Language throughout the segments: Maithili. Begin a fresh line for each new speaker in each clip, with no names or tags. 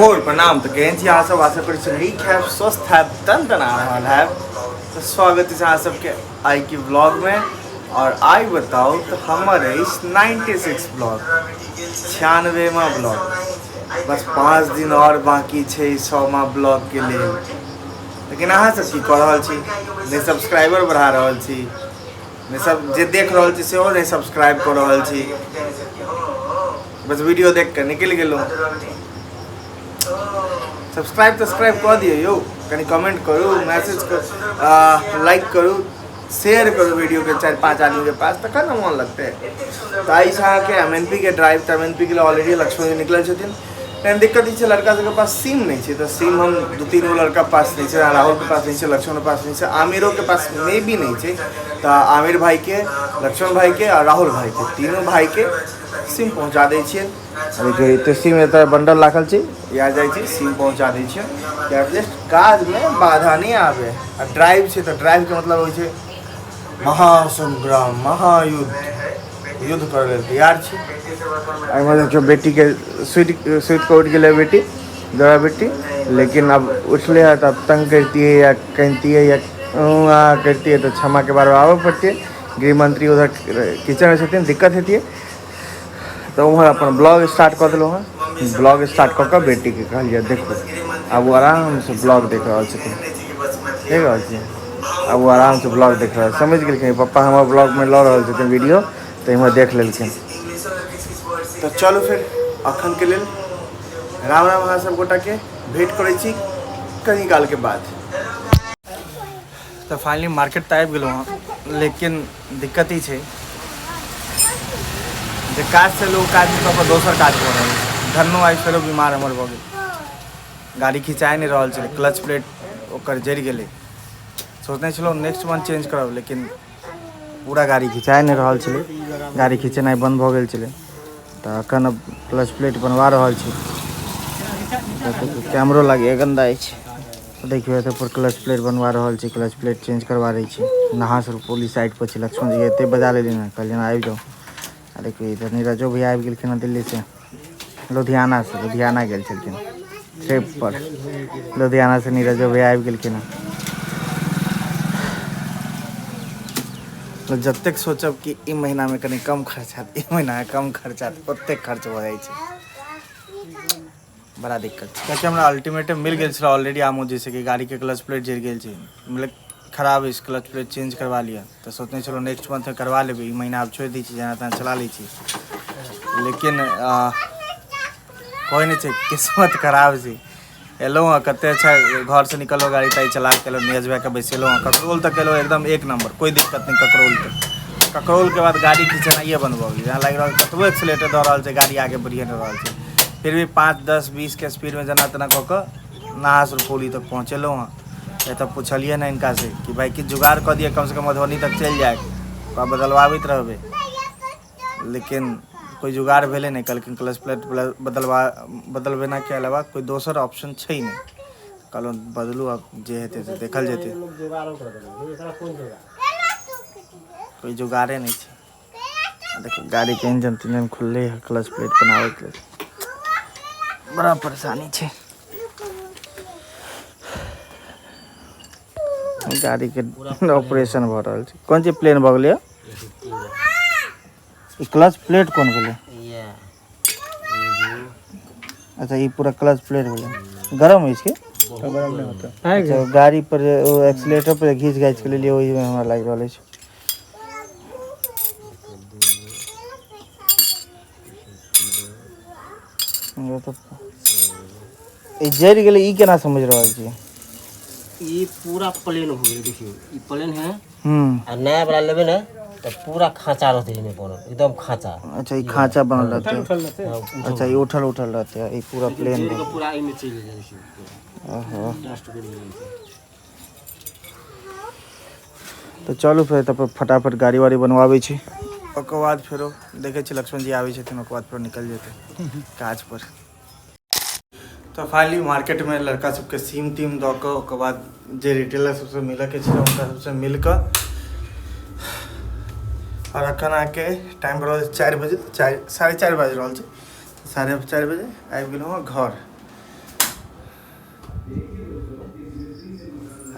भोर प्रणाम। तऽ केहन छी अहाँ सब? आशा करै छी नीक हैब, स्वस्थ हैब, तन तना रहल हैब। तऽ स्वागत अछि अहाँ सबके आइ के ब्लॉगमे। और आइ बताउ तऽ हमर अछि 96 ब्लॉग, 96वां ब्लॉग। बस 5 दिन और बाकी छै 100वां ब्लॉग के लेल। लेकिन अहाँ सब की कऽ रहल छी? नहि सब्सक्राइबर बढ़ा रहल छी, नहि सब जे देख रहल छी सेहो नहि सब्सक्राइब कऽ रहल छी, बस वीडियो देख कऽ निकलि गेलहुँ। सब्सक्राइब तब्सक्राइब कऽ दियौ यौ, कनि कमेंट करू, मैसेज करू, लाइक करू, शेयर करू वीडियोके 4-5 आदमीके पास, तखन ने मोन लगतै। तऽ आइ छै अहाँके एम एन पी के ड्राइव। तऽ एम एन पी के लिए ऑलरेडी लक्ष्मण जी निकलल छथिन। तहन दिक्कत ई छै लड़का सबके पास सिम नहि छै। तऽ सिम हम 2-3 गो लड़का पास नहि छै, राहुलके पास नहि छै, लक्ष्मणके पास नहि छै, आमिरोके पास मे भी नहि छै। तऽ आमिर भाईके, लक्ष्मण भाईके आ राहुल भाईके, तीनू भाईके सिम पहुँचा दै छियनि। देखियौ एते सिम एतऽ बंडल राखल छै, या जाइ छी सिम पहुँचा दै छियनि कि एटलीस्ट काजमे बाधा नहि आबै। आ ड्राइव छै तऽ ड्राइवके मतलब होइ छै महासंग्राम, महायुद्ध, युद्ध करै लेल तैयार छी। एहिमे देखियौ बेटीके सुति सुति कऽ उठि गेलै बेटी, जोड़ा बेटी। लेकिन अब उठले है तऽ अब तंग करतियै या कनितियै या आ करतियै तऽ क्षमाके बार आबऽ पड़तियै। गृहमंत्री उधर किचनमे छथिन, दिक्कत हेतियै। तऽ उम्हर अपन ब्लॉग स्टार्ट कऽ देलहुँ हँ। ब्लॉग स्टार्ट कऽ कऽ बेटीके कहलियै देखू, आब ओ आरामसँ ब्लॉग देख रहल छथिन, देख रहल छियै। आब ओ आरामसँ ब्लॉग देख रहल, समझि गेलखिन पप्पा हमर ब्लॉगमे लऽ रहल छथिन वीडियो, तऽ इम्हर देख लेलखिन। तऽ चलू फेर अखनके लेल राम राम, अहाँ सब गोटाके भेँट करै छी कनी कालके बाद। तऽ फाइनली मार्केट तऽ आबि गेलहुँ हँ, लेकिन दिक्कत ई छै जे काज से लोग काज कऽ कऽ दोसर काज कऽ रहल छै। धन्नो आइ फेरो बीमार हमर भऽ गेल, गाड़ी खिंचाए नहि रहल छलै, क्लच प्लेट ओकर जरि गेलै। सोचने छलहुँ नेक्स्ट मंथ चेंज करब, लेकिन पूरा गाड़ी खिंचाए नहि रहल छलै, गाड़ी खिंचेनाइ बन्द भऽ गेल छलै। तऽ एखन अब क्लच प्लेट बनवा रहल छी। कैमरो लागैए गन्दा अछि। देखियौ एतऽ पर क्लच प्लेट बनवा रहल छी, क्लच प्लेट चेंज करवा रहल छी। नहा सुरपोली साइड पर छी। लक्ष्मण जी एते बजा लेलियै ने, कहलियै आबि जाउ। आ देखियौ इधर नीरजो भैया आबि गेलखिन हँ दिल्ली से, लुधियाना से, लुधियाना गेल छलखिन ट्रिप पर, लुधियाना से नीरजो भैया आबि गेलखिन हँ। तऽ जतेक सोचब कि ई महीनामे कनि कम खर्च हैत, ई महीनामे कम खर्च हैत, ओतेक खर्च भऽ जाइ छै। बड़ा दिक्कत छै, कियाकि हमरा अल्टीमेटम मिल गेल छलै ऑलरेडी आमो, जैसे कि गाड़ीके क्लच प्लेट जरि गेल छै, मतलब खराब अछि, क्लच प्लेट चेंज करवा लिअ। तऽ सोचने छलहुँ नेक्स्ट मंथमे करवा लेबै, ई महीना आब छोड़ि दै छी, जेना तेना चला लै छी। लेकिन कोइ नहि छै, किस्मत खराब छै। एलहुँ हँ कते अच्छा घरसँ निकललहुँ, गाड़ी ताड़ी चला कऽ एलहुँ, नीरज भाइके बैसेलहुँ हँ, ककरोल तक एलहुँ एकदम एक नम्बर, कोइ दिक्कत नहि ककरोल तक। ककरोलके बाद गाड़ी खिचेनाइए बन्द भऽ गेलै। जेना लागि रहल कतबो एक्सलेटर दऽ रहल छै, गाड़ी आगे बढ़िए नहि रहल छै। फिर भी 5, 10, 20 के स्पीडमे जेना तेना कऽ कऽ नहास रुपौली तक पहुँचेलहुँ हँ। एतऽ पुछलियै ने हिनकासँ कि भाइ किछु जुगाड़ कऽ दिअ, कमसँ कम मधुबनी तक चलि जाय, ओकरा बदलवाबैत रहबै। लेकिन कोइ जुगाड़ भेलै नहि। कहलखिन क्लच प्लेट बदलवा बदलबेनाके अलावा कोइ दोसर ऑप्शन छै नहि। कहलहुँ बदलू, आब जे हेतै से देखल जेतै, कोइ जुगाड़े नहि छै। देखो गाड़ीके इंजन तिंजन खुलले है क्लच प्लेट बनाबैके लेल। बड़ा परेशानी छै, गाड़ीके ऑपरेशन भऽ रहल छै। कोन चीज प्लेन भऽ गेलै? ई क्लच प्लेट कोन भेलै? अच्छा, ई पूरा क्लच प्लेट भेलै। गरम होइ छै?
गरम नहि होता।
अच्छा, गाड़ी पर जे ओ एक्सीलेटर पर घीच घाचि के लेलियै, ओहिमे हमरा लागि रहल अछि। ई जरि गेलै, ई केना समझि रहल छी?
ई पूरा प्लेन हो गेलै, देखियौ ई प्लेन है। आ नया वाला लेबै ने तऽ पूरा खाँचा रहतै एहिमे बनल, एकदम खाँचा।
अच्छा, ई खाँचा बनल रहतै। अच्छा, ई उठल उठल रहतै, ई पूरा प्लेन
जरि कऽ पूरा एहिमे चलि जाइ छै।
ओहो।
डस्ट बिन जाइ छै।
तऽ चलू फेर तब फटाफट गाड़ी वाड़ी बनवाबै छी, ओकर बाद फेरो देखै छी लक्ष्मण जी आबै छथिन, ओकर बाद फेरो निकलि जेतै काज पर। तऽ फाइनली मार्केटमे लड़का सबके सीम तीम दऽ कऽ, ओकर बाद जे रिटेलर सबसँ मिलऽके छै हुनका सबसँ मिल कऽ, आओर एखन अहाँके टाइम भऽ रहल छै 4 बजे, 4, 4:30 बाजि रहल छै। 4:30 बजे आबि गेलहुँ हँ घर।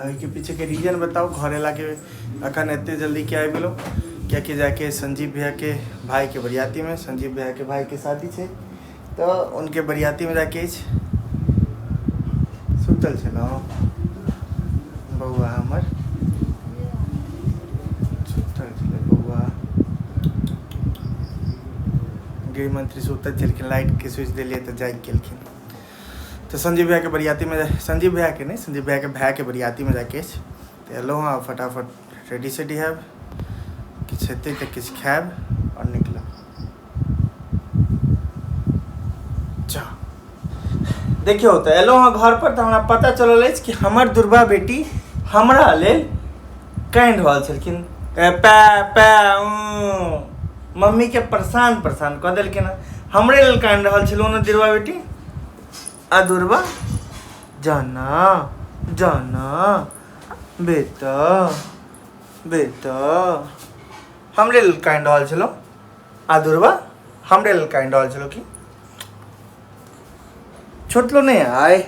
ओहिके पीछेके रीजन बताउ घर अयलाके अखन एते जल्दी किया आबि गेलहुँ? कियाकि जाके संजीव भैयाके भाईके बरियातीमे, संजीव भैयाके भाईके शादी छै, तऽ उनके बरियातीमे जाके अछि। सुतल छलहुँ बौआ हमर, सुतल छलै बौआ। गृहमंत्री सुतल छलखिन, लाइटके स्विच देलियै तऽ जागि गेलखिन। तऽ संजीव भैयाके बरियातीमे, संजीव भैयाके नहि, संजीव भैयाके भायके बरियातीमे जाके अछि। तऽ एलहुँ हँ, फटाफट रेडी सेडी हैब, किछु हेतै तऽ किछु खायब आओर निकलब। जा देखियौ, तऽ एलहुँ हँ घर पर तऽ हमरा पता चलल अछि कि हमर दुर्गा बेटी हमरा लेल कानि रहल छलखिन, पै पै मम्मीके परेशान परेशान कऽ देलखिन हँ। हमरे लेल कानि रहल छलहुँ ने दुर्गा बेटी? आ दुर्गा जाना जाना बेटा बेटा, हमरे लेल कानि रहल छलहुँ? आ दुर्गा हमरे लेल कानि रहल छलहुँ? की छुटलो नहि आइ,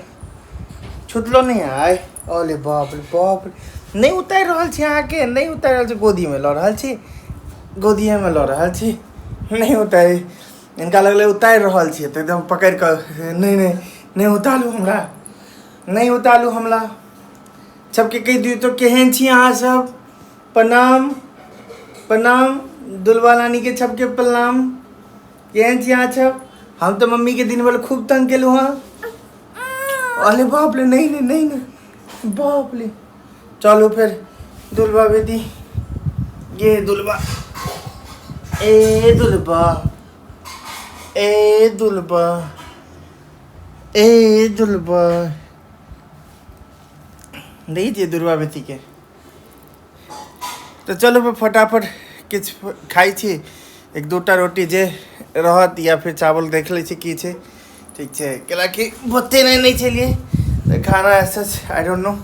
छुटलो नहि आइ। अरे बाप रे बाप रे, नहि उतारि रहल छी अहाँके, नहि उतारि रहल छी, गोदीमे लऽ रहल छी, गोदिएमे लऽ रहल छी, नहि उतारि। हिनका लगलै उतारि रहल छियै तऽ एकदम पकड़ि कऽ, नहि नहि नहि उतारू हमरा, नहि उतारू हमरा। सबके कहि दियौ तऽ केहन छी अहाँ सब? प्रणाम प्रणाम दुलबा रानीके सबके प्रणाम। केहन छी अहाँ सब? हम तऽ मम्मीके दिन भरि खूब तंग केलहुँ हँ। अरे बाप रे, नहीं नहीं नहीं नहीं, बाप रे। चलू फेर दुलबा बेटी, ये दुलबा, ए दुलबा, ए दुलबा, ए दुलबा। देखै छियै दुर्गा बेटीके? तऽ चलू फेर फटाफट किछु खाइ छी, एक दूटा रोटी जे रहत या फिर चावल, देख लै छी की छै। ठीक छै, कैलाकि बतेने नहि छलियै तऽ खाना सच I don't know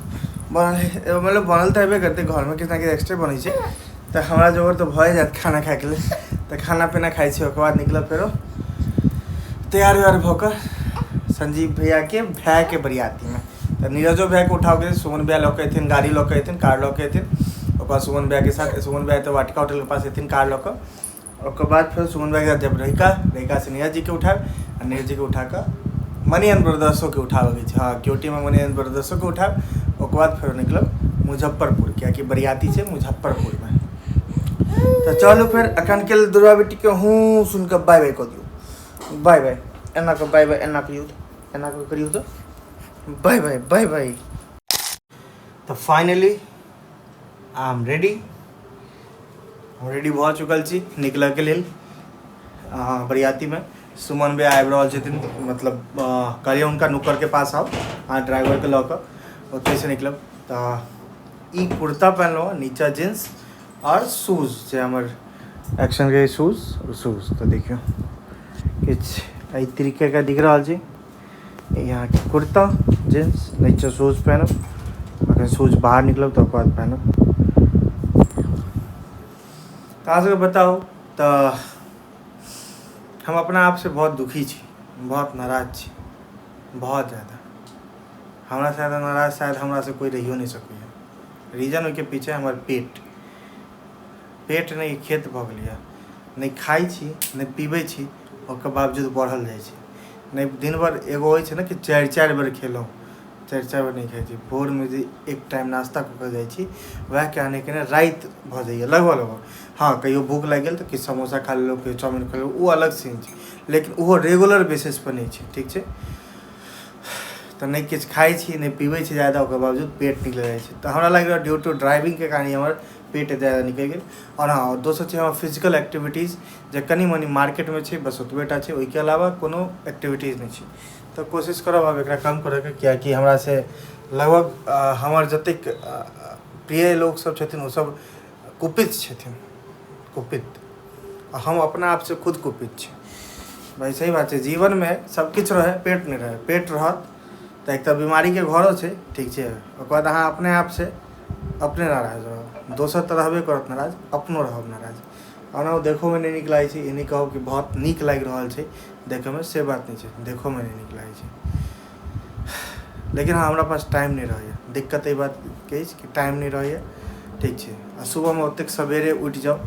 बनल, मतलब बनल तऽ हेबे करतै, घरमे किछु ने किछु एक्स्ट्रे बनै छै, तऽ हमरा जोगर तऽ भए जायत खाना खाइके लेल। तऽ खाना पीना खाइ छी, ओकर बाद निकलब फेरो तैयार उयार भऽ कऽ संजीव भैयाके भायके बरियातीमे। तऽ नीरजो भैयाके उठाबके, सुमन भैया लऽ कऽ एथिन, गाड़ी लऽ कऽ एथिन, कार लऽ कऽ एथिन। ओकर बाद सुमन भैयाके साथ, सुमन भैया तऽ वाटिका होटलके पास एथिन कार लऽ कऽ। ओकर बाद फेर सुमन भैयाके साथ जब रहिका, रहिकासँ नीरज जीके उठायब आ नीरज जीके उठा कऽ मणि एंड ब्रदर्सोके उठाबऽके छै। हँ, क्योटीमे मणि एंड ब्रदर्सोके उठायब। ओकर बाद फेर निकलब मुजफ्फरपुर, कियाकि बरियाती छै मुजफ्फरपुरमे। तऽ चलू फेर एखनके लेल दुर्गा बेटीके हूँ सुनि कऽ बाय बाय कऽ दियौ। बाय बाय एना कऽ, बाय बाय एना कहियौ तऽ, एना कऽ करियौ तऽ बाय बाय बाय बाय। तऽ फाइनली I am ready, हम रेडी भऽ चुकल छी निकलऽके लेल बरियातीमे। सुमन भैया आबि रहल छथिन, मतलब कहलियै हुनका नुक्कड़के पास आउ अहाँ ड्राइवरके लऽ कऽ, ओतहिसँ निकलब। तऽ ई कुर्ता पहिनलहुँ, नीचा जीन्स आओर शूज जे हमर एक्शनके शूज शूज। तऽ देखियौ किछु एहि तरीकाके दिख रहल छै। ई अहाँके कुर्ता जीन्स, नीचा शूज पहिनब। अखन शूज बाहर निकलब तऽ ओकर बाद पहिनब। तऽ अहाँ सबके बताउ तऽ हम अपना आपसँ बहुत दुखी छी, बहुत नाराज छी, बहुत ज्यादा। हमरासँ ज्यादा नाराज शायद हमरासँ कोइ रहियो नहि सकैए। रीजन ओहिके पीछे हमर पेट, पेट नहि खेत भऽ गेलैए। नहि खाइ छी नहि पीबै छी, ओकर बावजूद बढ़ल जाइ छै। नहि दिन भरि एगो होइ छै ने कि चारि चारि बेर खेलहुँ, चारि चारि बेर नहि खाइ छी। भोरमे जे एक टाइम नाश्ता कऽ कऽ जाइ छी, वएहके आनै के राति भऽ जाइए लगभग लगभग। हँ, कहियो भूख लागि गेल तऽ किछु समोसा खा लेलहुँ, कहियो चाउमिन खा लेलहुँ, ओ अलग सीन छै, लेकिन ओहो रेगुलर बेसिसपर नहि छै। ठीक छै, तऽ नहि किछु खाइ छी नहि पीबै छी ज्यादा, ओकर बावजूद पेट निकलि जाइ छै। तऽ हमरा लागि रहल ड्यू टू ड्राइविंगके कारण हमर पेट ज्यादा निकलि गेल। आओर हँ, दोसर छै हमर फिजिकल एक्टिविटीज जे कनि मनि मार्केटमे छै, बस ओतबे टा छै, ओहिके अलावा कोनो एक्टिविटीज नहि छै। तऽ कोशिश करब आब एकरा कम करैके, किएकि हमरासँ लगभग हमर जतेक प्रिय लोकसभ छथिन ओसभ कुपित छथिन, कुपित, आ हम अपना आपसँ खुद कुपित छी। भाइ सही बात छै, जीवनमे सबकिछु रहै पेट नहि रहै। पेट रहत तऽ एक तऽ बीमारीके घरो छै। ठीक छै, ओकर बाद अहाँ अपने आपसँ अपने नाराज रहब, दोसर तऽ रहबे करत नाराज, अपनो रहब नाराज। ओना ओ देखोमे नहि नीक लागै छै। ई नहि कहब कि बहुत नीक लागि रहल छै देखैमे, से बात नहि छै, देखोमे नहि नीक लागै छै। लेकिन हँ हमरा पास टाइम नहि रहैए। दिक्कत एहि बातके अछि कि टाइम नहि रहैए, ठीक छै। आ सुबहमे ओतेक सवेरे उठि जाउ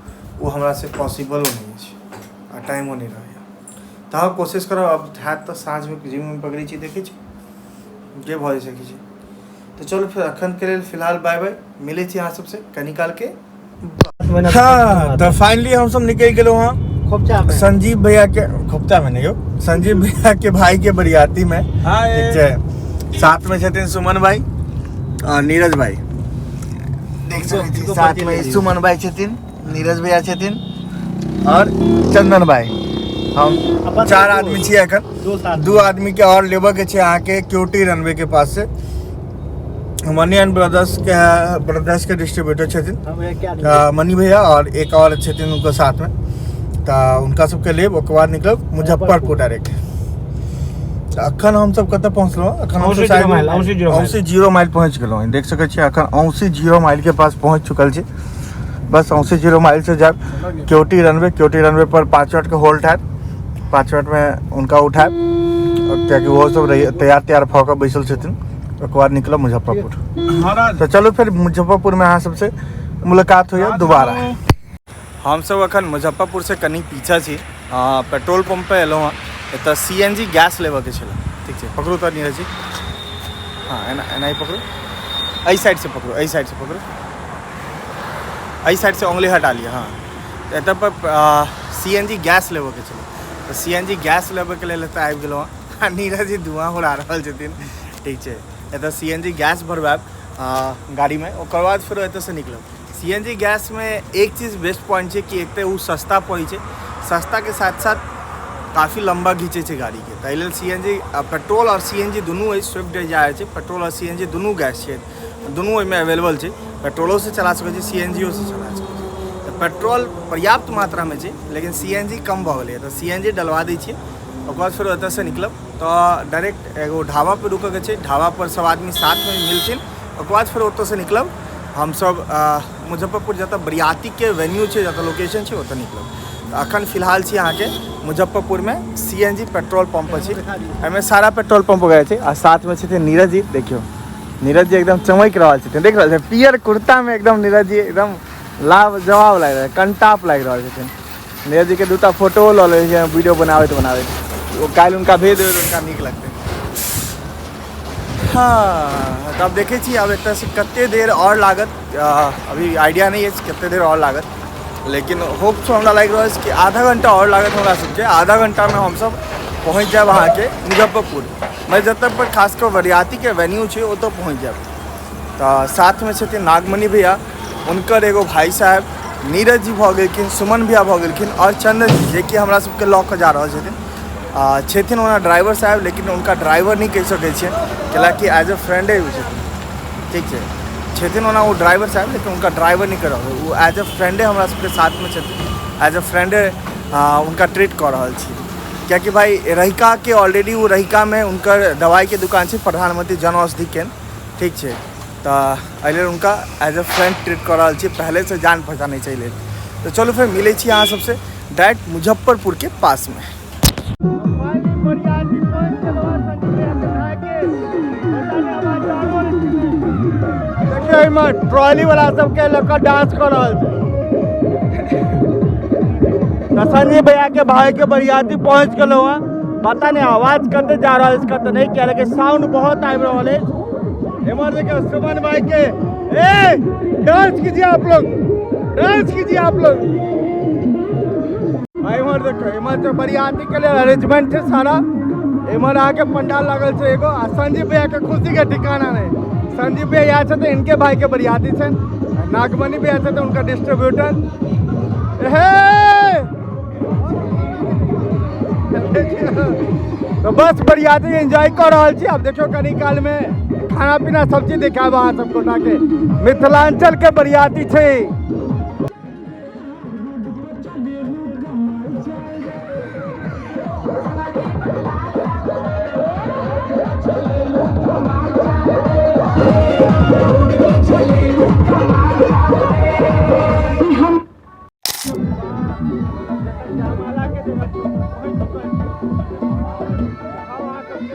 ओ हमरासँ पॉसिबलो नहि अछि आ टाइमो नहि रहैए। तऽ हँ कोशिश करब, आब हैत तऽ साँझमे जिम उम पकड़ै छी, देखै छी जे भऽ सकै छै। तऽ चलू फेर अखनके लेल फिलहाल बाय बाय, मिलै छी अहाँ सबसँ कनी कालके। हाँ तऽ फाइनली हमसब निकलि गेलहुँ हँ
खोपचा में
संजीव भैया के खोपचा में नहीं हो, संजीव भैया के भाई के बरियाती में, ठीक छै। साथ में छथिन सुमन भाई और नीरज भाई, देख सकै छी साथ में सुमन भाई छथिन, नीरज भैया छथिन और चंदन भाई। हम 4 आदमी छियै एखन, 2 आदमी के और लेबऽ के छै अहाँके क्यूटी रनवे के पास से। मनी एंड ब्रदर्स के डिस्ट्रीब्यूटर छथिन मनी भैया और एक और छथिन उनका साथ में, तऽ हुनका सबके लेब, ओकर बाद निकलब मुजफ्फरपुर डायरेक्ट। तऽ अखन हमसब कतऽ पहुँचलहुँ? अखन हमसब शायद औसी 0 माइल पहुँच गेलहुँ, देख सकै छियै अखन औसी 0 माइल के पास पहुँच चुकल छी। बस औसी 0 माइल से जायब क्योटी रनवे, क्योटी रनवे पर 5 मिनट के होल्ड हैत, 5 मिनट में उनका उठायब, कियाकि ओहो सब तैयार तैयार भऽ कऽ बैसल छथिन। ओकर बाद निकलब मुजफ्फरपुर। तऽ चलू फेर मुजफ्फरपुर में अहाँ सबसे मुलाकात होइए दोबारा। हमसब अखन मुजफ्फरपुर से कनी पीछा छी, पेट्रोल पंप पे एलहुँ हँ। एतऽ CNG gas लेबऽके छलै, ठीक छै। पकड़ू तऽ नीरज जी, हाँ एना एना ही पकड़ू, एहि साइड से पकड़ू, एहि साइड से पकड़ू, एहि साइड से उंगली हटा लिअ। हाँ तऽ एतऽ पर CNG gas लेबऽके छलै, तऽ CNG gas लेबऽके लेल एतऽ आबि गेलहुँ हँ। आ नीरज जी धुआँ उड़ा रहल छथिन, ठीक छै। एतऽ CNG gas भरवायब गाड़ीमे, ओकर बाद फेर एतऽसँ निकलब। CNG गैसमे एक चीज बेस्ट पॉइंट छै कि एक तऽ ओ सस्ता पड़ै छै, सस्ताके साथ साथ काफी लम्बा घीचै छै गाड़ीके, ताहि लेल CNG petrol आओर CNG दुनू अछि। स्विफ्ट डिजायर छै, पेट्रोल आओर CNG दुनू गैस छै, दुनू ओहिमे अवेलेबल छै। पेट्रोलोसँ चला सकै छी, CNGओसँ चला सकै छी। तऽ पेट्रोल पर्याप्त मात्रामे छै, लेकिन CNG कम भऽ गेलैए, तऽ CNG डलवा दै छियै। ओकर बाद फेर ओतऽसँ निकलब तऽ डायरेक्ट एगो ढाबा पर रुकऽके छै, ढाबा पर सब आदमी साथमे मिलथिन। ओकर बाद फेर ओतऽसँ निकलब हमसब मुजफ्फरपुर, जतऽ बरियातीके वेन्यू छै, जतऽ लोकेशन छै, ओतऽ निकलब। तऽ अखन फिलहाल छी अहाँके मुजफ्फरपुरमे CNG petrol pump छी, एहिमे सारा पेट्रोल पंप वगैरह छै। आ साथमे छथिन नीरज जी, देखियौ नीरज जी एकदम चमकि रहल छथिन, देख रहल छै पियर कुर्तामे एकदम नीरज जी एकदम लाजवाब लागि रहल, कंटाप लागि रहल छथिन। नीरज जी के 2टा फोटो लऽ लै छियै वीडियो बनाबैत बनाबैत, ओ काल्हि हुनका भेज देबै तऽ हुनका नीक लगतै। हाँ तऽ आब देखै छी आब एतऽसँ कते देर आओर लागत, अभी आइडिया नहि अछि कते देर आओर लागत, लेकिन होप सो हमरा लागि रहल अछि कि आधा घंटा आओर लागत हमरा सबके। आधा घंटामे हमसब पहुँच जायब अहाँके मुजफ्फरपुर मैं, जतऽ पर खास कऽ बरियातीके वेन्यू छै ओतऽ पहुँच जायब। तऽ साथमे छथिन नागमणि भैया, हुनकर एगो भाई साहेब नीरज जी भऽ गेलखिन, सुमन भैया भऽ गेलखिन आओर चंदन जी, जेकि हमरा सबके लऽ कऽ जा रहल छथिन। छथिन ओना ड्राइवर साहेब, लेकिन हुनका ड्राइवर नहि कहि सकै छियै, कैलाकि एज ए फ्रेंडे ओ छथिन, ठीक छै। छथिन ओना ओ ड्राइवर साहेब, लेकिन हुनका ड्राइवर नहि कहि रहल, ओ एज ए फ्रेंडे हमरा सबके साथमे छथिन, एज ए फ्रेंडे हुनका ट्रीट कऽ रहल छी। कियाकि भाई रहिकाके ऑलरेडी ओ रहिकामे हुनकर दवाइके दुकान छै, प्रधानमंत्री जन औषधि केन्द्र, ठीक छै। तऽ एहि लेल हुनका एज ए फ्रेंड ट्रीट कऽ रहल छी, पहिलेसँ जान पहचान छै एहि लेल। तऽ चलू फेर मिलै छी अहाँ सबसँ डायरेक्ट मुजफ्फरपुरके पासमे। देखियौ एहिमे ट्रॉली वाला सबके लऽ कऽ डांस कऽ रहल छै। तऽ संजीव भैया के भाई के बरियाती पहुँच गेलहुँ हँ, पता नहि आवाज कतऽ जा रहल अछि कतऽ नहि, किया लेकिन साउंड बहुत आबि रहल अछि। एम्हर देखियौ सुमन भाई के, ए डांस कीजिए आप लोग, डांस कीजिए आप लोग। एम्हर देखियौ एम्हर तो बरियाती के लिए अरेंजमेंट छै सारा। एम्हर अहाँके पंडाल लागल छै एगो, आ संजीव भैया के खुशी के ठिकाना नहीं। संजीव भैया यहाँ छथिन, इनके भाई के बरियाती छनि। नागमणि भैया छथिन उनका डिस्ट्रीब्यूटर। हे तो बस बरियाती एंजॉय कर रहल छी। आब देखियौ कनी काल में खाना पीना सब चीज देखायब अहाँ सब गोटा के। मिथिलांचल के बरियाती छै।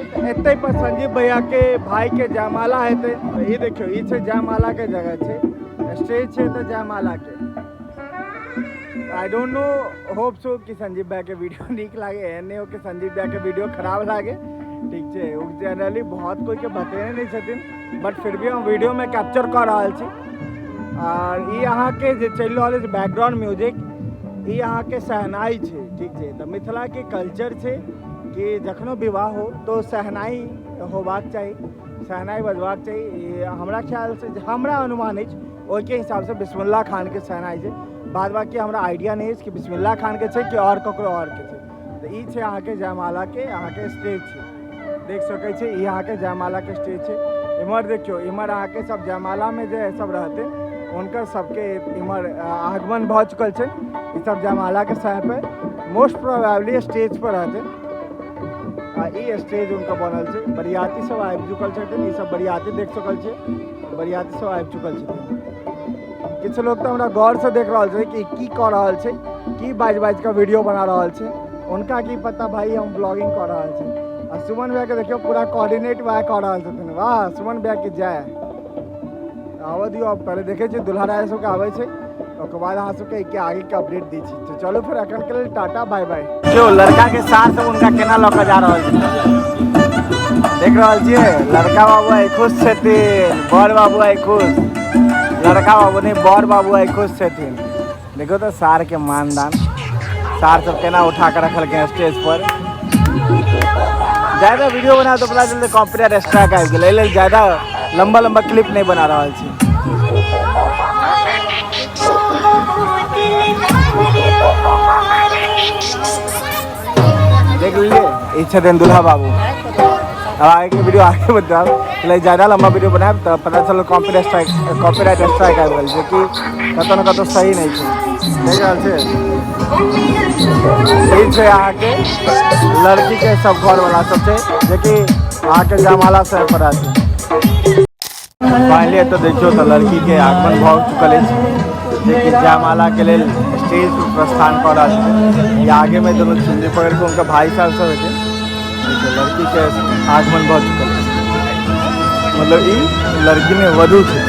एतै पर संजीव भैया के भाई के जयमाला हेतै। तऽ ई देखियौ, ई छै जयमाला के जगह छै, स्टेज छै तऽ जयमाला के। I don't know, hope so कि संजीव भैया के वीडियो नीक लागे, एहन नहि हो कि संजीव भैया के वीडियो खराब लागे, ठीक छै। ओ जनरली बहुत कोई के बतेने नहि छथिन, बट फिर भी हम वीडियो में कैप्चर कऽ रहल छी। आर ई अहाँके जे चलि रहल अछि बैकग्राउंड म्यूजिक, ई अहाँके शहनाई छै, ठीक छै। तऽ मिथिलाके कल्चर छै कि जखनो विवाह हो तो शहनाई होबाक चाही, शहनाई बजबाक चाही। ई हमरा ख्यालसँ जे हमरा अनुमान अछि ओहिके हिसाबसँ बिस्मिल्ला खानके शहनाई छै। बाद बाकी हमरा आइडिया नहि अछि कि बिस्मिल्ला खानके छै कि आओर ककरो आओरके छै। तऽ ई छै अहाँके जयमालाके अहाँके स्टेज छै, देख सकै छी ई अहाँके जयमालाके स्टेज छै। इम्हर देखियौ, इम्हर अहाँके सब जयमालामे जे सब रहतै हुनकर सबके इम्हर आगमन भऽ चुकल छै। ई सब जयमालाके समय पे मोस्ट प्रोबेबली स्टेज पर रहतै। आ ई स्टेज हुनकर बनल छै, बरियाती सब आबि चुकल छथिन। ई सब बरियाती देख सकल छियै, बरियाती सब आबि चुकल छथिन। किछु लोग तऽ हमरा गौरसँ देख रहल छै कि की कऽ रहल छै, की बाजि बाजि कऽ वीडियो बना रहल छै। हुनका की पता भाई हम ब्लॉगिंग कऽ रहल छी। आ सुमन भैया के देखियौ पूरा कोऑर्डिनेट वएह कऽ रहल छथिन। वाह सुमन भैया के जय। आबऽ दियौ, आब पहिले देखै छियै दुल्हा राजा सबके आबै छै, ओकर बाद अहाँ सबके एहिके आगे के अपडेट दै छी। तऽ चलू फेर एखन के लेल टाटा बाय बाय। देखियौ लड़का के साथ सब हुनका केना लऽ कऽ जा रहल छै, देख रहल छियै। लड़का बाबू आइ खुश छथिन, बर बाबू आइ खुश, लड़का बाबू नहि बर बाबू आइ खुश छथिन। देखियौ तऽ सार के मानदान, सार सब केना उठा कऽ रखलकै स्टेज पर। ज्यादा वीडियो बना तऽ पता चलतै कॉपीराइट स्ट्राइक आबि गेलै, एहि लेल ज्यादा लम्बा लम्बा क्लिप नहि बना रहल छी। देख लेलियै, ई छथिन दुल्हा बाबू। अब आगे के वीडियो आगे बताब, ले ज्यादा लंबा वीडियो बनायब तऽ पता चलल कॉपीराइट स्ट्राइक आबि गेल, जेकि कतौ ने कतौ सही नहि छै। देख रहल छै, ई छै अहाँके लड़की के सब घर वाला सब छै, जेकि अहाँके जयमाला से पड़ा छै। फाइनली एतऽ देखियौ तऽ लड़की के आगमन भऽ चुकल अछि, जेकि जयमाला के लेल स्टेज पर प्रस्थान कऽ रहल छै। ई आगे में दुनू चुन्नी पकड़ के हुनकर भाई साहब सब हेतै। देखियौ लड़की के आगमन भऽ चुकल अछि, मतलब ई लड़की ने वधू छै।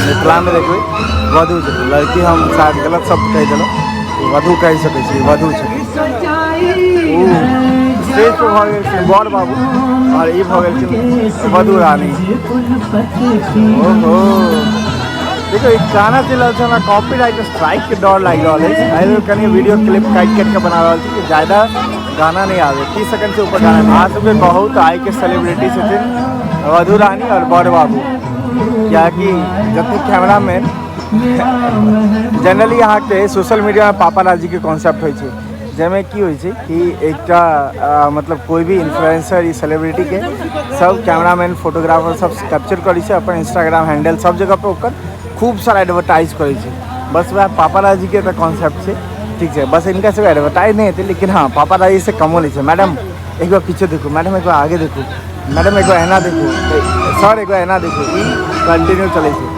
मिथिला में देखबै वधू छै, लड़की हम शायद गलत शब्द कहि देलहुँ, वधू कहि सकै छी, वधू छै। ओ स्टेज पर भऽ गेलखिन बर बाबू और ई भऽ गेलखिन वधू रानी। ओहो देखियौ ई गाना चलि रहल छै, हमरा कॉपीराइट स्ट्राइक के डर लागि रहल अछि, एहि लेल कनि वीडियो क्लिप काटि काटि कऽ बना रहल छी कि ज्यादा गाना नहि आबै, 30 सेकंड से ऊपर गाना। अहाँ सबके कहू तऽ आइ के सेलिब्रिटी छथिन वधू रानी और बर बाबू, कियाकि जतेक कैमरामैन जनरली अहाँके सोशल मीडियामे पापाराजी के कॉन्सेप्ट होइ छै, जाहिमे की होइ छै कि एकटा मतलब कोई भी इन्फ्लुएंसर या सेलिब्रिटी के सब कैमरामैन फोटोग्राफर सब कैप्चर करै छै, अपन इंस्टाग्राम हैंडल सब जगह पर ओकर खूब सारा एडवर्टाइज करै छै। बस वएह पापाराजी के तऽ कॉन्सेप्ट छै, ठीक छै, बस इनका सबके एडवर्टाइज नहि हेतै, लेकिन हाँ पापाराजी से कमो नहि छै। मैडम एक बार पीछे देखू, मैडम एक बार आगे देखू, मैडम एक बार एना देखू, सर एक बार एना देखू, ई कंटिन्यू चलै छै।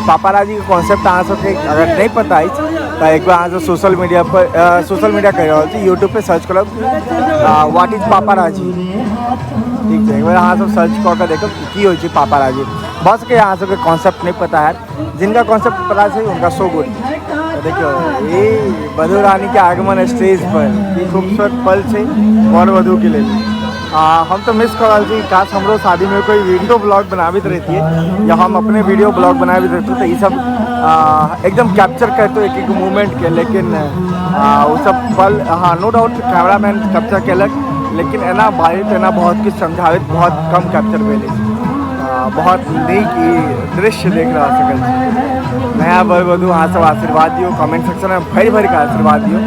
पापाराजी के कॉन्सेप्ट अहाँ सबके अगर नहीं पता अछि तऽ एक बार अहाँ सब सोशल मीडिया पर, सोशल मीडिया कहि रहल छी, यूट्यूब पे सर्च करब what is paparazzi, ठीक छै, एक बार अहाँ सब सर्च कऽ के देखब की होइ छै पापाराजी। भऽ सकैए अहाँ सबके कॉन्सेप्ट नहि पता हैत, जिनका कॉन्सेप्ट पता छै हुनका सो गुड। तऽ देखियौ ई वधू रानी के आगमन स्टेज पर, ई खूबसूरत पल छै वर वधू के लेल। हम तऽ मिस कऽ रहल छी, काश हमरो शादीमे कोई वीडियो ब्लॉग बनाबैत रहितियै या हम अपने वीडियो ब्लॉग बनाबैत रहितहुँ तऽ ई सब एकदम कैप्चर करितहुँ एक एक मूवमेंट के, लेकिन ओ सब पल हाँ नो डाउट कैमरामैन कैप्चर केलक, लेकिन एना बाजैत एना बहुत किछु समझाबैत बहुत कम कैप्चर भेल अछि। बहुत नीक ई दृश्य देख रहल सकल छी। नया वर वधू अहाँ सब आशीर्वाद दियौ, कमेंट सेक्शन में भरि भरि के आशीर्वाद दियौ,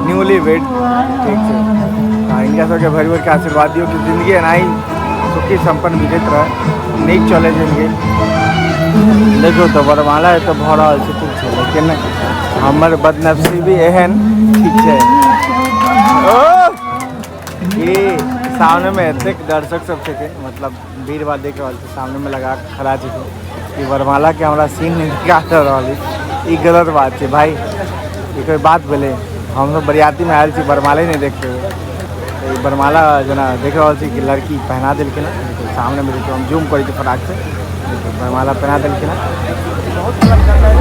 न्यूली वेड, ठीक छै, हिनका सबके भरि भरि के आशीर्वाद दियौ कि जिंदगी एनाही सुखी संपन्न बीतैत रहै, नीक चलै जिंदगी। देखियौ तऽ वरमाला एतऽ भऽ रहल छै, ठीक छै, लेकिन हमर बदनसीबी एहन, ठीक छै, ओ कि सामने में एतेक दर्शक सब छथिन, मतलब भीड़ भाड़ देख रहल छी, सामने में लगा के खड़ा छथिन कि वरमाला के हमरा सीन नहि देखा रहल अछि। ई गलत बात छै भाई, ई कोई बात भेलै? हम सब बरियाती में आयल छी, वरमाले नहि देख पेबै, ई वरमाला जेना देख रहल छी कि लड़की पहना देलखिन हँ। देखियौ सामनेमे देखियौ, हम जूम करै छी फटाक से, देखियौ वरमाला पहना देलखिन हँ।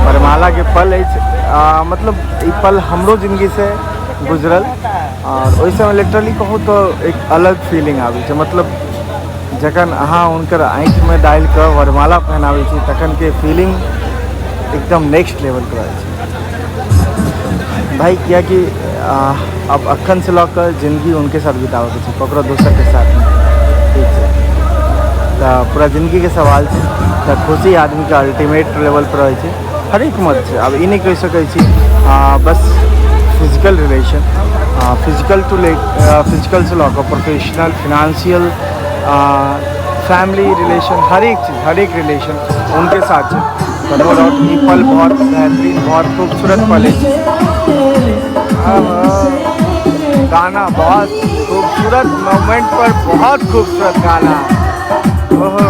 वरमालाके पल अछि, मतलब ई पल हमरो जिंदगीसँ गुजरल और ओहि समय लिटरली कहू तऽ एक अलग फीलिंग आबै छै। मतलब जखन अहाँ हुनकर आँखिमे डालिकऽ वरमाला पहनाबै छी तखनके फीलिंग एकदम नेक्स्ट लेवलके रहै छै भाई। कियाकि अब अखन से लऽ कऽ जिंदगी उनके साथ बिताबऽके छै, ककरो दोसरके साथ नहि। ठीक छै, तऽ पूरा जिंदगीके सवाल छै, तऽ खुशी आदमीके अल्टीमेट लेवल पर रहै छै। हरेक मत छै, आब ई नहि कहि सकै छी बस फिजिकल रिलेशन, फिजिकल टू ले फिजिकलसँ लऽ कऽ प्रोफेशनल, फिनेंशियल, फैमिली रिलेशन, हरेक चीज़, हरेक रिलेशन उनके साथ छै। तऽ नो डाउट ई पल बहुत बेहतरीन, बहुत खूबसूरत पल अछि। गाना बहुत खूबसूरत मोमेंट पर बहुत खूबसूरत गाना। ओहो,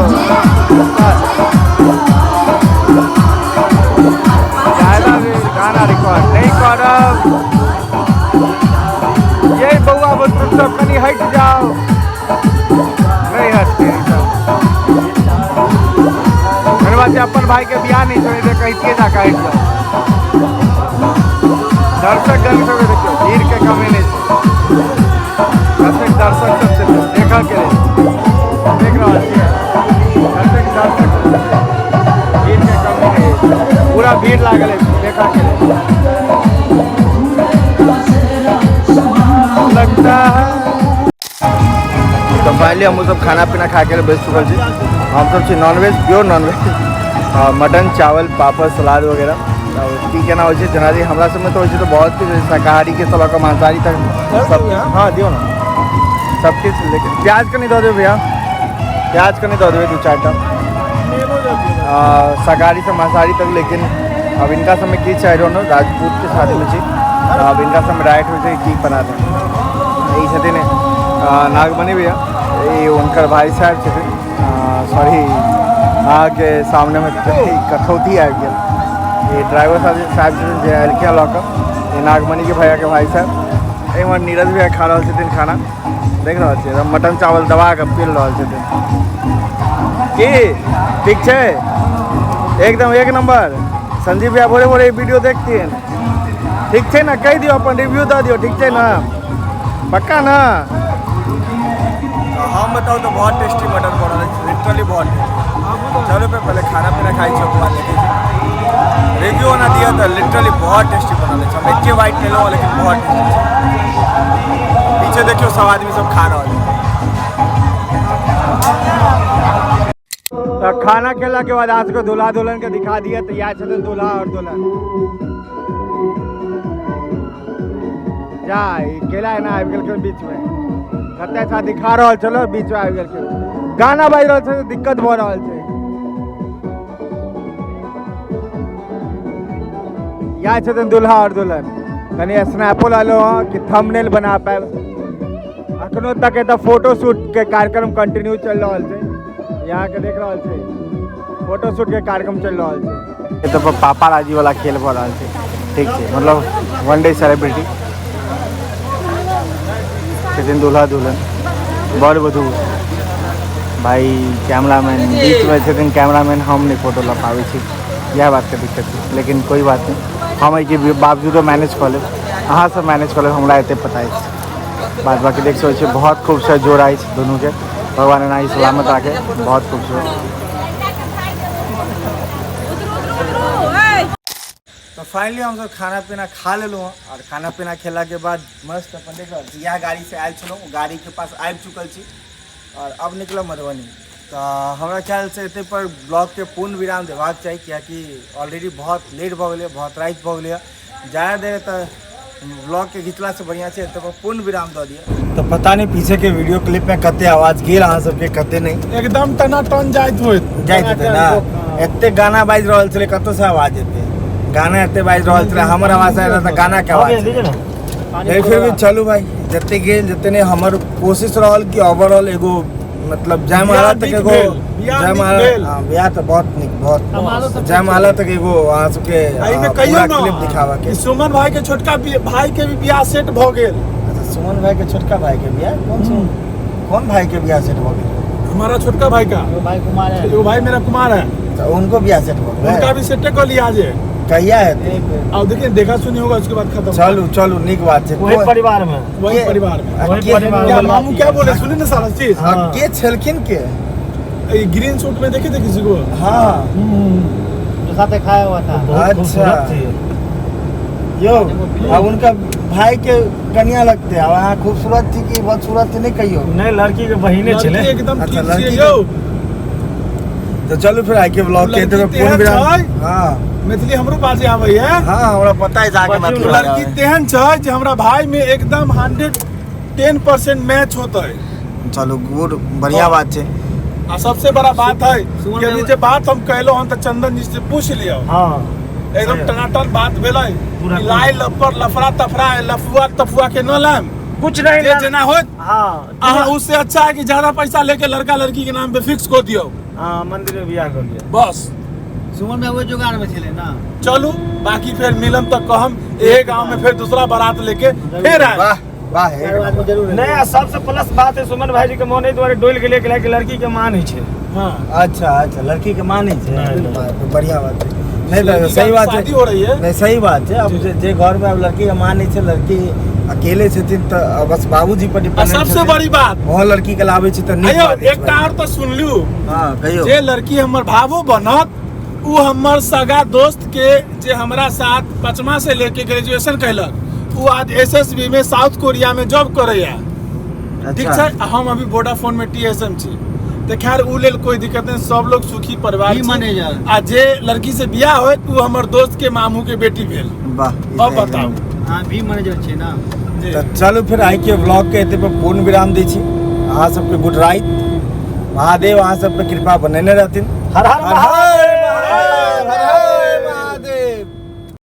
ज्यादा देर गाना रिकॉर्ड नहीं करब। ये बउआ बुतरू सब कनी हट जाओ, नहीं हटते ई सब। मेरे बात अपन भाई के बियाह नहीं छोड़े थे, कहितिए जाकर हट जाओ। दर्शक गण सब देखियौ भीड़ के कमी नहीं छै, कतेक दर्शक सब छै देखऽ के लेल, देख रहल छियै कतेक दर्शक सब छै, भीड़ के कमी नहीं छै, पूरा भीड़ लागल अछि देखऽ के लेल। लगता है तो फाइनली हम सब खाना पीना खा के बैस चुकल छी। हम सब छी नॉनवेज, प्योर नॉनवेज, मटन चावल पापड़ सलाद वगैरह। की केना होइ छै जेना हमरा सबमे तऽ होइ छै तऽ बहुत किछु, शाकाहारी के लऽ कऽ मांसाहारी तक सब। हाँ दियौ ने सब किछु, लेकिन प्याज कनि दऽ देबै भैया, प्याज कनि दऽ देबै 2-4 टा। शाकाहारी से मांसाहारी तक, लेकिन अब इनका सबमे की छै I don't know. Rajput के शादीमे छी, अब इनका सबमे डाइट होइ छै की बना दे। ई छथिन नागमणि भैया, ई हुनकर भाई साहब छथिन। सॉरी अहाँके सामनेमे कठौती आबि गेल। ई ड्राइवर साहब छथिन जे एलखिन लऽ कऽ, ई नागमणिके भैयाके भाई साहब। एम्हर नीरज भैया खा रहल छथिन खाना, देख रहल छियै एकदम मटन चावल दबा कऽ पी रहल छथिन। की ठीक छै एकदम एक नंबर। संजीव भैया भोरे भोरे वीडियो देखथिन, ठीक छै ने? कहि दियौ अपन रिव्यू दऽ दियौ, ठीक छै ने? पक्का ना? हम बताउ तो बहुत टेस्टी मटन बनल अछि, लिटरली बहुत टेस्टी। चलो पे पहले खाना पीना खाइ छी, ओकर बाद देखै छी रिव्यू ओना दिअ तऽ लिटरली बहुत टेस्टी बनल अछि। हम एके बाइट लेलहुँ लेकिन बहुत टेस्टी छै। पीछे देखियौ सब आदमी सब खा रहल छै। तऽ खाना खेला के बाद आज को दूल्हा दुल्हन के दिखा दिया, तो यहाँ छथिन दूल्हा और दुल्हन। जा केला एना आबि गेलखिन बीच में, कते अच्छा दिखा रहल छलो, बीच में आबि गेलखिन। गाना बाजि रहल छै, दिक्कत भऽ रहल छै। यहाँ छथिन दूल्हा और दुल्हन। कनि स्नैपो लऽ लो कि थंबनेल बना पायब। अखनो तक एतऽ फोटो शूट के कार्यक्रम कंटिन्यू चलि रहल छै। यहाँ के देख रहल छै फोटो शूट के कार्यक्रम चलि रहल छै। एतऽ पर पापाराजी वाला खेल भऽ रहल छै, ठीक छै, मतलब वन डे सेलिब्रिटी छथिन दूल्हा दुल्हन वर वधू। भाई कैमरामैन बीच में छथिन, कैमरामैन हम नहीं फोटो लऽ पाबै छी, इएह बातके दिक्कत छै। लेकिन कोई बात नहीं, हम एहिके बावजूदो मैनेज कऽ लेब, अहाँ सब मैनेज कऽ लेब, हमरा एते पता अछि। बात बाकी देख सकै छियै बहुत खूबसूरत जोड़ा अछि दुनूके, भगवान एना ही सलामत राखे, बहुत खूबसूरत। तो फाइनली हम सब खाना पीना खा लेलहुँ हँ और खाना पीना खेला के बाद मस्त अपन देख रहल छी इएह गाड़ी से आयल छलहुँ, गाड़ी के पास आबि चुकल छी और अब निकलब मधुबनी। तो हमरा ख्याल से एते पर ब्लॉग के पूर्ण विराम देबाक चाही, कियाकि ऑलरेडी बहुत लेट भऽ गेलै, बहुत राति भऽ गेलै। ज़्यादा देर तऽ ब्लॉग के घिचला से बढ़िया छै एते पर पूर्ण विराम दऽ दिअ। तो पता नहीं पीछे के वीडियो क्लिप में कते आवाज गेल अहाँ सबके कते नहीं,
एकदम टनाटन जाइत होइत
जाइत हेतै ना। एते गाना बाजि रहल छलै, कतौ से आवाज एते गाना एते बाजि रहल छलै, हमर आवाज आयल तऽ गाना के आवाज लेकिन फिर भी चलू भाई जते गेल जते नहीं, हमर कोशिश रहल कि ओवरऑल एगो मतलब जयमाला तक एगो जयमाला, हाँ बियाह तऽ बहुत नीक, बहुत जयमाला तक एगो अहाँ सबके
एहिमे कहियो
पूरा
ना
क्लिप दिखावा के।
सुमन भाई के छोटका भाई के भी बियाह सेट भऽ गेल।
सुमन भाई के छोटका भाई के बियाह कौन सुमन कौन भाई के बियाह सेट भऽ गेल?
हमारा छोटका भाई का
भाई कुमार है।
एगो भाई मेरा कुमार है।
तऽ उनको बियाह सेट भऽ गेल?
उनका भी सेटे कऽ लिया जे।
कहिया हेतै?
अब देखिए, देखा सुनी होगा उसके बाद खत्म।
चलू चलू, नीक बात छै।
वही परिवार में।
वही
के-
परिवार में।
आ
वही परिवार
क्या
वाला
मामू क्या बोले, सुनी ना सारा चीज।
हाँ, के छलखिन के?
ये ग्रीन सूट में देखे थे किसी को?
हाँ।
जो साथे खाया हुआ था।
बहुत अच्छा। यो अब उनका भाई के कन्या लगते हैं। अब अहाँ खूबसूरत थी कि बदसूरत थी नहीं कहियो।
नहीं, लड़की के बहिने
लड़की
छले।
एकदम
अच्छा,
ठीक
लड़की
छियै
के-
यौ।
तो चलू फिर आइ के ब्लॉग के
लड़की
एतबे पूर्ण
तेहन
विराम।
छै।
हाँ।
मैथिली हमरो बाजे आबै है।
हाँ, हमरा पता है जाके मैथिली बाजै
लड़की
आबै।
तेहन छै जे हमरा भाई में एकदम 110% मैच होतै।
चलू गुड, बढ़िया बात छै।
आ सबसे बड़ा बात है कि अभी जे बात हम कहलो हन तऽ चंदन जी से पूछ लियौ।
हाँ।
एकदम टनाटन बात भेलै।
पूरा
कि लाइ लफड़ लफड़ा तफड़ा लफुआ तफुआ के न लाम।
कुछ नहीं
जे जेना होत।
हाँ।
अहाँ उससे अच्छा है कि ज्यादा पैसा लेके लड़का लड़की के नाम पे फिक्स कर दियौ।
हाँ, मंदिर में बियाह कर लिया।
बस।
सुमन में वो जुगाड़ में छले ना।
चलू बाकी फिर मिलम तक कहम, एक गांव में फिर दूसरा बारात लेके फिर आए।
वाह वाह, एक
जरूर। नहीं, आ सबसे प्लस बात है सुमन भाई जी के मन एहि दुआरे डोलि गेलै कि लड़की के माँ नहीं छै।
हाँ।
अच्छा अच्छा, लड़की के माँ नहीं छै।
नहीं।
बढ़िया बात है। नहीं
लड़की
तो
का
सही बात है।
शादी हो रही है।
नहीं सही बात है। अब जे घर में अब लड़की के माँ नहीं छै, लड़की अकेले छथिन तऽ बस बाबूजी पर
आ
डिपेंडेंट
सबसे
छथिन।
बड़ी बात
वहाँ लड़की के लाबै छै तऽ नीक
अयो
बात अछि
एकटा
भाई।
और तऽ सुनलू।
हाँ कहियौ।
जे लड़की हमर भावो बनत उ हमर सगा दोस्त के जे हमरा साथ पचमा से लेके ग्रेजुएशन कैलक उ आज एसएसबी में साउथ कोरिया में जॉब करैया। ठीक
अच्छा।
छै, आ हम अभी वोडाफोन में टीएसएम छी। तऽ खैर उ लेल कोई दिक्कत नहीं, सब लोग सुखी परिवार
ई
छी।
मैनेजर।
आ जे लड़की से बियाह होत उ हमर दोस्त के मामू के बेटी भेल।
वाह, ई
अब
तऽ
बताउ।
हाँ, भी मैनेजर छै ना।
जी।
तऽ चलू फिर आइ के ब्लॉग के एते पर पूर्ण विराम दै छी। अहाँ सबके गुड राइत। महादेव अहाँ सब पे कृपा बनेने रहथिन।
हर हर
हर हर